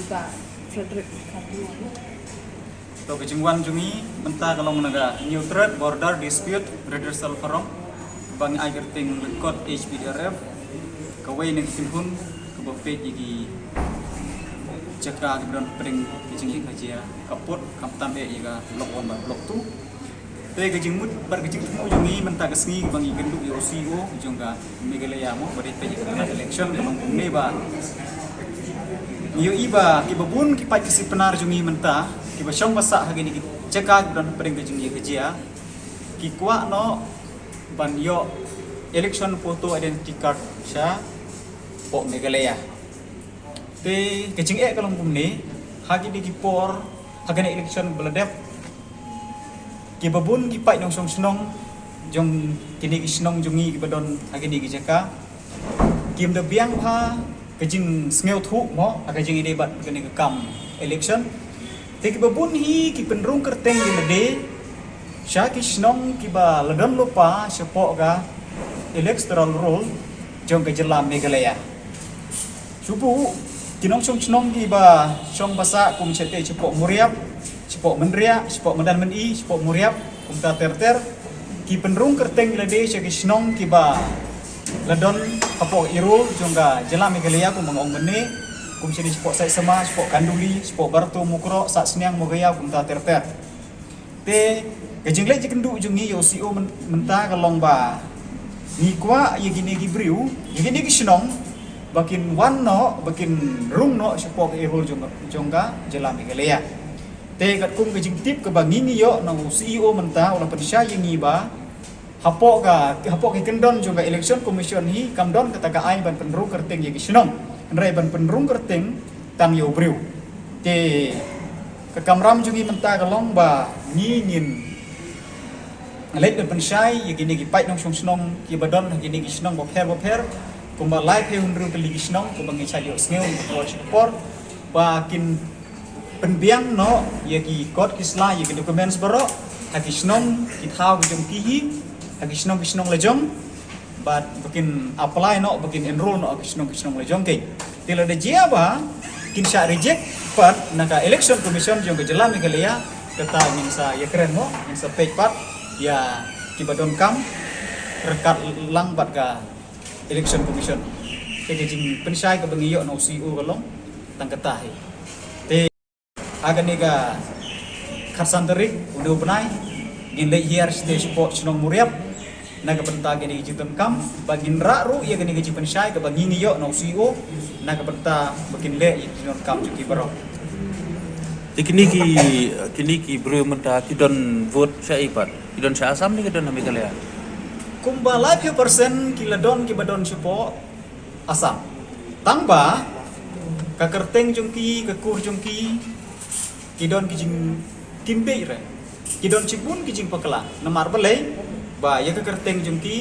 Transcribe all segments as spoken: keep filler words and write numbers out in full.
Bah Frederick Khartoum. To, ka jingwan jong ngi mynta ka long na ka Hynñiewtrep Border Dispute Redressal Forum, ba ngi ai kyrteng lyngkot H B D R F, kawei na ki kynhun kaba peit ïa ki jaka kiba don hapdeng ka jingïakajia, ka pud, khamtam eh ïa ka Block One bad Block Two. Te ka jingmut bad ka jingthmu jong ngi mynta ka sngi ba ngi kynduh ïa u C E O jong ka Meghalaya mo, ba dei peit ïa ka election ka long kumne ba ngi ïohi ba kiba bun ki paid ki sipnar jong ngi mynta kiba shong ba sah ha kine ki jaka kiba don hapdeng ka jingïakajia, ki kwah noh ban ïoh election photo identity card shapoh Meghalaya. Te ka jingeh ka long kumne, ha kine ki por, ha kane election ba la dep, kiba bun ki paid nongshong shnong jong kine ki shnong jong ngi kiba don ha kine ki jaka, kim da biang bha ka jingsngewthuh mo ha ka jingïadei bad kane ka kam election. Te kiba bun hi ki pynrung kyrteng ïa lade sha ki shnong kiba la don lypa shapoh ka electoral roll jong ka jylla Meghalaya. Shu buh ki nongshong shnong kiba shong ba sah kum shatei shapoh Moriap, shapoh Mynriah, shapoh Madan Myni, shapoh Moriap, kumta ter ter, ki pynrung kyrteng ïa lade sha ki shnong kiba la don hapoh i roll jong ka jylla Meghalaya, kum ba nga ong mynne, kum shane shapoh Saitsama, shapoh Khanduli, shapoh Barto, Mukroh, Sahsniang, Mogaiaw, kumta ter ter. Te ka jingleit jingkynduh jong ngi ïa u C E O myn-, mynta ka long ba ngi kwah ïa kine ki briew, ïa kine ki shnong, ba kin wan noh, ba kin rung noh shapoh ka i roll jong, jong ka jylla Meghalaya. Te katkum ka jingtip kaba ngi ngi ïoh na u C E O mynta, u la pynshai ïa ngi ba hapoh ka, hapoh ki kyndon jong ka Election Commission hi kam don kata ka aiñ ban pynrung kyrteng ïa ki shnong, hynrei ban pynrung kyrteng tang ïa u briew. Te ka kamram jong ngi mynta ka long ba ngi ngin leit ban pynshai ïa kine ki paid nongshong shnong kiba don ha kine ki shnong bapher bapher, kumba laiphew hynriew tylli ki shnong, kumba ngi shait ïohsngew na ka por sha ka por, ba kin pynbiang noh ïa ki kot ki sla, ïa ki documents baroh ha ki shnong ki thaw ki jong ki hi, ha ki shnong ki shnong la jong, bad ba kin apply noh, ba kin enroll noh ha ki shnong ki shnong la jong ki. Te lada jia ba kin shah reject pat na ka Election Commission jong ka jylla Meghalaya, kata ngin sa ïakren mo, ngin sa peit pat ïa kiba donkam ryngkat lang bad ka Election Commission. Te ka jingpynshai kaba ngi ïoh na u C E O ka long tang kata hi. Te ha kane ka khatsan tarik une u bnai, ngin leit hiar shatei shapoh shnong Moriap na ka bynta kane ka jingdonkam, ba ngin rah ruh ïa kane ka jingpynshai kaba ngi ngi ïoh na u C E O na ka bynta ba kin leh ïa ka jingdonkam jong ki baroh. Te kine ki, kine ki briew mynta ki don vote sha i pat? Ki don sha Assam ne ki don ha Meghalaya? Kumba laiphew percent ki la don kiba don shapoh Assam. Tang ba ka kyrteng jong ki, ka kur jong ki, ki don ki jingkynbeit re, ki don shibun ki jingpakla. Namar balei? Ba ïa ka kyrteng jong ki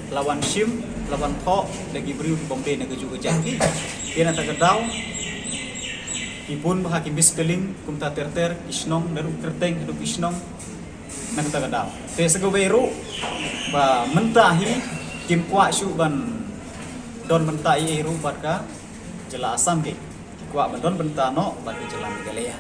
la wan shim, la wan thoh da ki briew ki bym dei na kajuh ka jait hi. Te na kata ka daw ki bun bha ki misspelling, kumta ter ter, ki shnong, naduh kyrteng haduh ki shnong, na kata ka daw. Te sa kawei ruh ba mynta hi kim kwah shuh ban don bynta ei ei ruh bad ka jylla Assam, ki kwah ban don bynta noh bad ka jylla Meghalaya.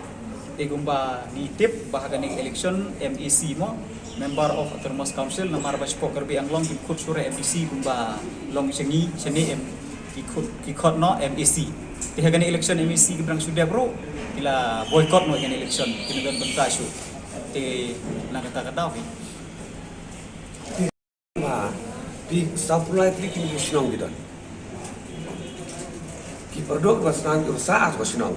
Te kumba ngi tip ba ha kane ka election M A C mo, Member of Autonomous Council, namar ba shapoh Karbi Anglong kim khot shuh re M D C, kumba long sha ngi shane em, ki khot, ki khot noh M A C. Te ha kane election M A C ki dang shu dep ruh, ki la boycott noh kane election, kim don bynta shuh. Te na kata ka daw hi. Ba phi, sawphew lai tylli ki shnong ki don. Ki pyrthei ba shnong ki ba sah ka shnong.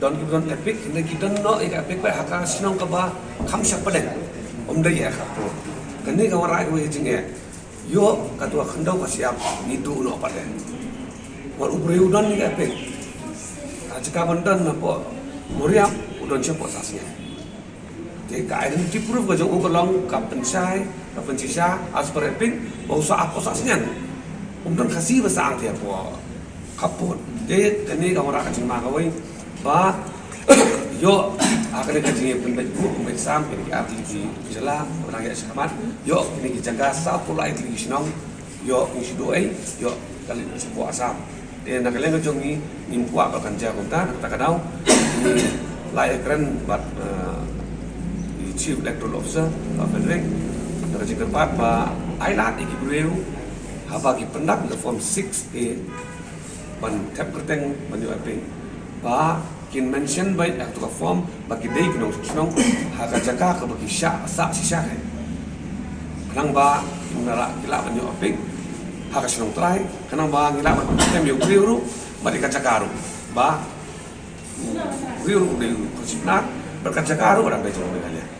Don ki ba don EPIC, ne ki don noh ïa ka EPIC ba ha ka shnong kaba kham shapdeng. Ym dei ïa ka pyrthei. Kane ka wanrah ïa ka jingeh. Ïoh katto ka khyndew ka shyiap ngi duh noh pat de. Wat u briew u don ïa ka EPIC. Ka jaka ban don hapoh Moriap, u don shapoh Sahsniang. Te ka identity proof ka jong u ka long ka pynshai, ka pynshisha, as per EPIC, ba u sah hapoh Sahsniang. Um don Khasi ba sah te hapoh Khappud. Te kane ka wanrah ka jingma kawei ba ïoh, ha kane ka jingïapynbeit buh, pynbeit sam, kine ki ar tylli ki jylla ba nang ïa shakhmat, ïoh kine ki jaka, sawphew lai tylli ki shnong, ïoh kin shu duh ei, ïoh ka leit shapoh Assam. Te na ka liang ka jong ngi, ngim kwah ba kan jia kumta, na kata ka daw ngi la ïakren bad, eh, i Chief Electoral Officer, Bah Frederick, na ka jingkyrpad ba ai lad ïa ki briew haba ki pyndap ïa ka form six A ban thep kyrteng ban ïoh ïa pink, ba kin mention beit ha kato ka form ba ki dei ki nongshong shnong ha ka jaka kaba ki shah sah shisha hi. Khnang ba kin lah, ki lah ban ïoh ïa pink ha ka shnong trai, khnang ba ngi lah ban pynkyrteng ïa u briew ruh bad ïa ka jaka ruh, ba u briew ruh u dei u khun Sipnar bad ka jaka ruh ka dang dei jong u Meghalaya.